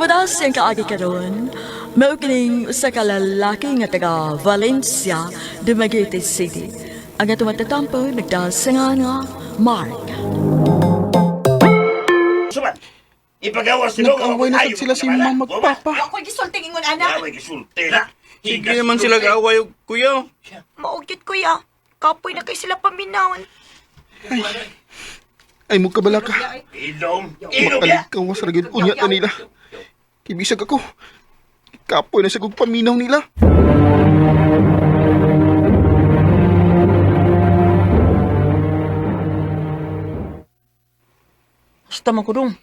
Kabadas siyang kaagi karon, mao kining usa ka lalaki nga taga Valencia, Dumaguete City. Ang atong matatampo nagdasingan nga Mark. Suman, ipagawas nila. Nag-away na sad sila si mama magpapa. Wa ko'y gisulting ingon ana. Away gisulti na. Sige naman sila gaaway og kuya. Mao gyud, kuya. Kapoy na kay sila paminawon. Ay mo kabala ka. Ilom. Ilom ya. Makalikawas ra gyud unya ta nila. Kay bisag ako. Kapoy na sa kog paminaw nila. Basta man ko dong.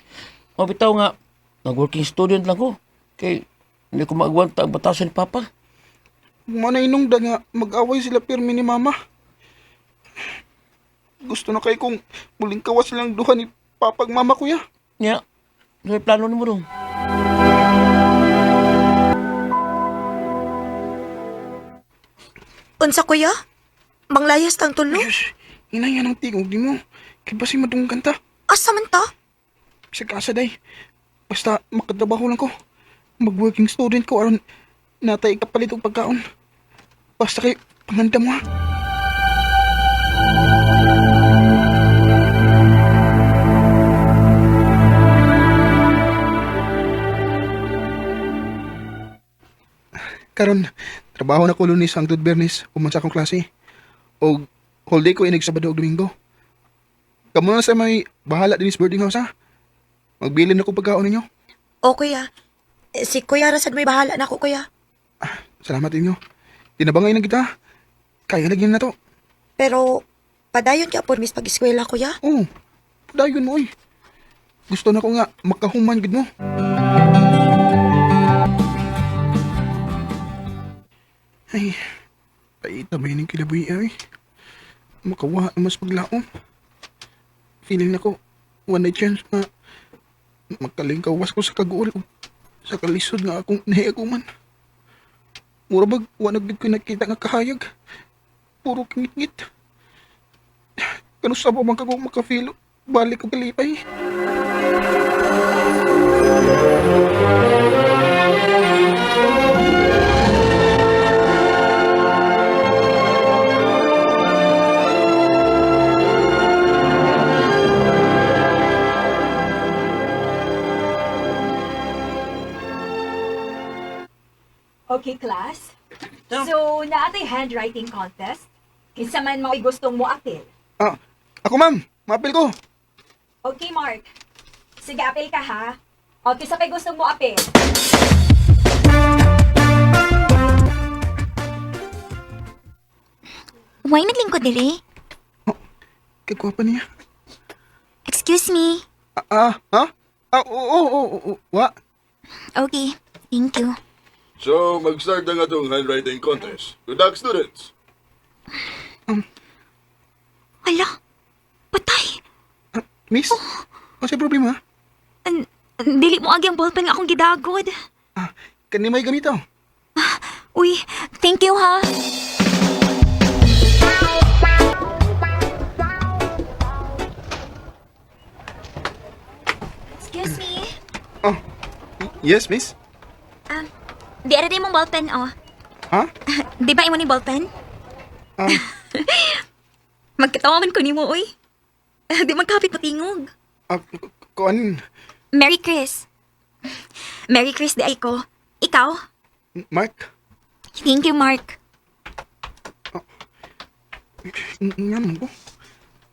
Mabitaw nga, nag-working student lang ko. Kay, hindi ko maagwanta ang batasan ni Papa. Manay nung da nga mag-away sila pirmi ni mama. Gusto na kay kong muling kawas silang duha ni papag mama kuya. Nya, may plano nimo dong. Unsa, kuya? Manglayas tang tulo? Diyos, inay ang tingog di mo. Kay basi madunggan ta. Asa man ta? Bisag asa day. Basta makatrabaho lang ko. Mag-working student ko aron natay kapalit og pagkaon. Basta kay panganda mo ha. Karon, trabaho na ko Lunes hangtod Biyernes human sa akong klase. Og whole day ko inig Sabado ug Domingo. Kamo na sa may bahala dinis boarding house ha. Magbilin ako pagkaon ninyo. O kuya. Eh, si kuya ra sad may bahala na ako, kuya. Salamat inyo. Tinabangay na kita. Kaya lagi na to. Pero padayon ka po mis pag-eskwela, kuya. Oo. Dayon mo oy. Gusto na ko nga makahuman gid mo. Ay, paita ba yun yung kinabuhi ay? Makawa na mas paglaom. Feeling na ko, one night chance nga makalingkawas ko sa kaguol ug sa kalisod nga akong nahiaguman. Mura bag, wa na gid ko nakita nga kahayag. Puro kingit-ngit. Kano sa ba man kago makafilo? Balik ko kalipay. Okay, class. So, naatay handwriting contest. Kinsa man mao'y gustong mo apil. Ah, ako ma'am, maapil ko. Okay, Mark. Sige, apil ka ha. Okay, sa pa'y gustong mo apil. Why naglingkod diri? Kagwapa niya. Excuse me. Ah, ah, ha? Ah, oo, oo, oo, oo, wa. Okay, thank you. So, mag-start na nga itong handwriting contest. Good luck, students! Ala, patay. Ah, miss, ano sa problema? Dili mo agi ang ballpen nga akong gidagod. Ah, kani may gamito. Uy, thank you ha. Excuse me. Oh, yes, miss. Di ara mong ballpen oh. Ha? Di ba imo ni ballpen? Ah, Magkatawa man ko nimo uy. Di man kapit patingog. ah, kuan, Merry Chris. Merry Chris di ay ko. Ikaw? Mark? Thank you, Mark. Nga man ko.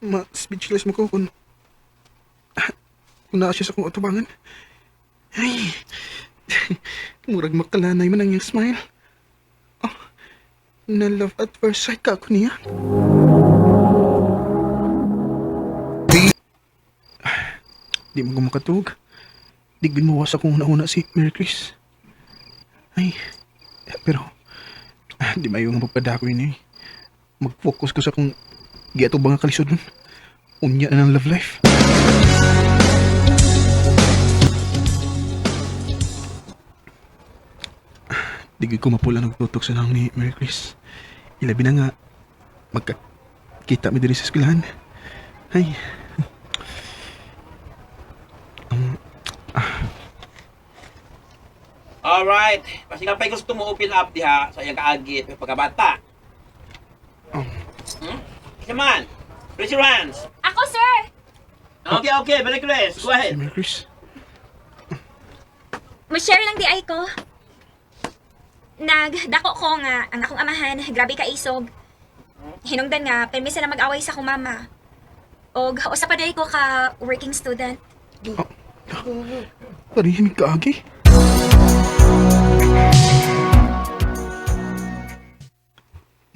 Ma-speechless mo ko kung naa siya sa akong atubangan. Ay, murag makalanay man ang iyang smile. Oh, na love at first sight ka ako niya. Di mo ko makatug. Di ginawa sa akong una-una si Mary Chris. Ay, pero di mayo nga magpadako yun eh. Mag-focus ko sa akong giatubang nga kalisod nun. Unya na ng love life. Di gyud ko mapula nagtutok sa nang ni Mary Chris. Ilabi na nga, magkakita mi diri sa eskwelahan. Ay. Ah. Alright. Kasi nga pa'y gusto mo open up diha sa iyang kaagit may pagkabata. Oh. Come on. Raise your hands. Ako, sir! Okay. Mary Chris, go Si ahead. Mary Chris. Mo-share lang di ay ko. Nagdako ko nga ang akong amahan, grabe ka isog. Hinungdan nga, permi sila mag-away sa akong mama. Og usa pa day ko ka working student. Parihimig kaagi.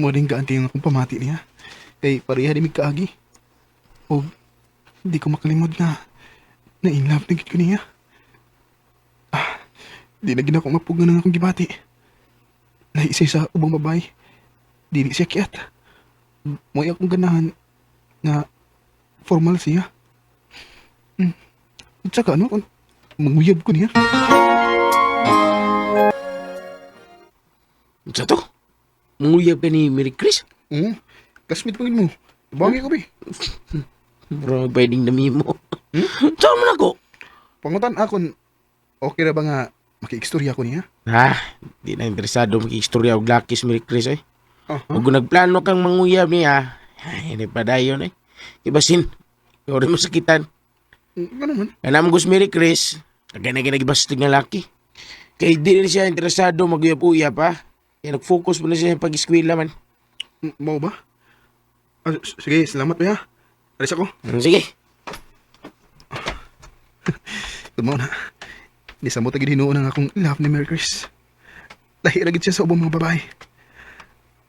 Mo rin gaanti yung akong pamati niya. Kay pareha din mig kaagi. O di ko makalimod na na in love na gid ko niya. Ah, di na gid ako mapugan ng akong gibati. Naisay sa ubang babae. Dili siya kiyat. Mo'y akong ganahan na formal siya. At saka ano, kung manguyab ko niya. Sa to? Manguyab ka ni Mary Chris? Oo, kasmit pangin mo. Bangi ko, be. Bro, pwedeng nami mo. Saan mo na ko? Pangutan akon, okay ra ba nga makiikstorya ko niya? Ha? Di na interesado makiistorya og laki si Mary Chris eh. Oh, Ug kung nagplano kang manguyab niya, ay, hindi pa dayon eh. Ibasin, ikaw rin mo sakitan. Ano man? Kanam gus Mary Chris, kagay na ginagibastig nga laki. Kay di na siya interesado maguyab-uyab ha. Kaya nag-focus mo na siya sa pag-eskwela man. Mao ba? Ah, sige, salamat ba. Alis ako. Sige. Tumaw na. Di sa mo tagid hinuon ang akong love ni Mary Chris. Lahi ra gid siya sa ubang mga babae.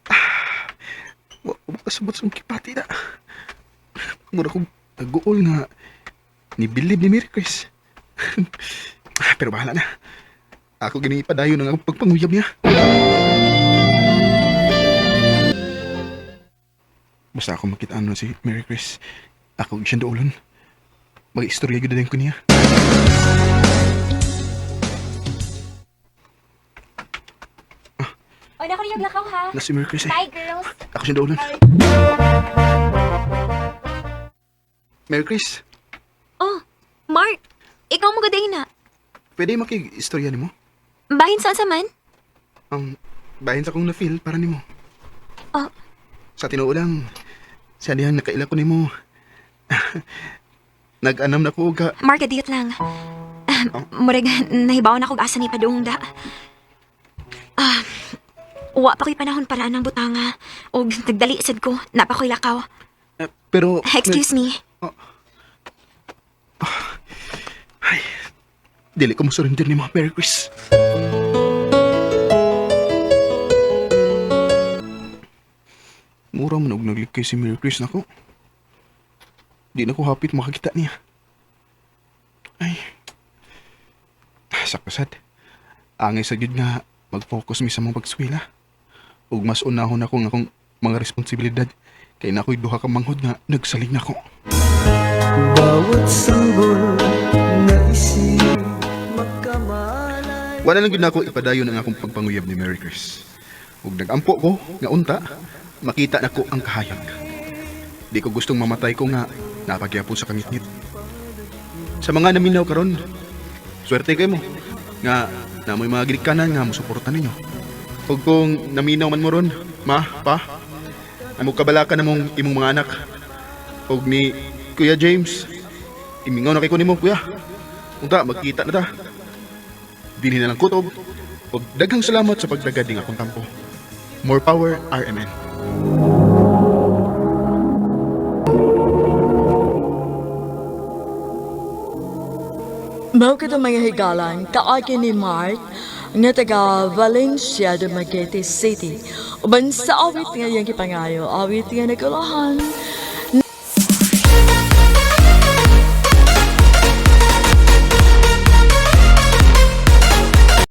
Ah, wa ko makasabot sa akong kipati na. Mura kong taguol nga nibilib ni Mary Chris. Ah, pero bahala na. Ako gini ipadayon ang akong pagpanguyab niya. Basta ako makita na si Mary Chris. Ako siyang duolon. Mag-istorya gyud din ko niya. O na ko rin lakaw ha. Na si Mary Chris eh. Bye, girls. Ako siyang duolon. Mary Chris, Oh, Mark, ikaw mo gaday na. pwede makig-istorya nimo? Bahin saan sa man? Ang bahin sa akong na-feel para nimo. Oh. Sa tinuo lang, sa dihang nakaila ko nimo. Nag-anam na ko og ka Mark, adiyot lang. Ah, murag, nahibaw na kog asa ni padung da. Ah, wa pa ko'y panahon para anang butanga. Og nagdali sad ko, napa ko'y lakaw. Eh, pero Excuse me. Ay, dili ko mo-surrender nimo, Mary Chris. Mura man og naglikay si Mary Chris nako. Di na ko hapit makakita niya. Ay, sakasad. Angay sa gyud nga mag-focus mi sa mga pagskwela. Ug mas unahon ako nga akong mga responsibilidad kay na ako'y duha ka manghod nga nagsalig nako. Wala lang gyud nako ipadayon ang akong pagpanguyab ni Mary Chris. Ug nagampo ko nga unta makita nako ang kahayag. Di ko gustong mamatay ko nga napagyapon sa kangitngit. Sa mga naminaw karon, swerte kay mo nga namoy mga ginikanan nga mosuporta ninyo. Ug kung naminaw man mo ron, ma, pa, amo kabalaka namong imong mga anak. Ug ni Kuya James, imingaw na kay ko nimo, kuya. Unta magkita na ta. Dinhi na lang kutob. Ug daghang salamat sa pagdagad ning akong tampo. More power, RMN. Mao kato mga higalan, kaagi ni Mark, nga taga Valencia, Dumaguete City. Uban sa awit nga iyang gipangayo, awit nga nagulahan.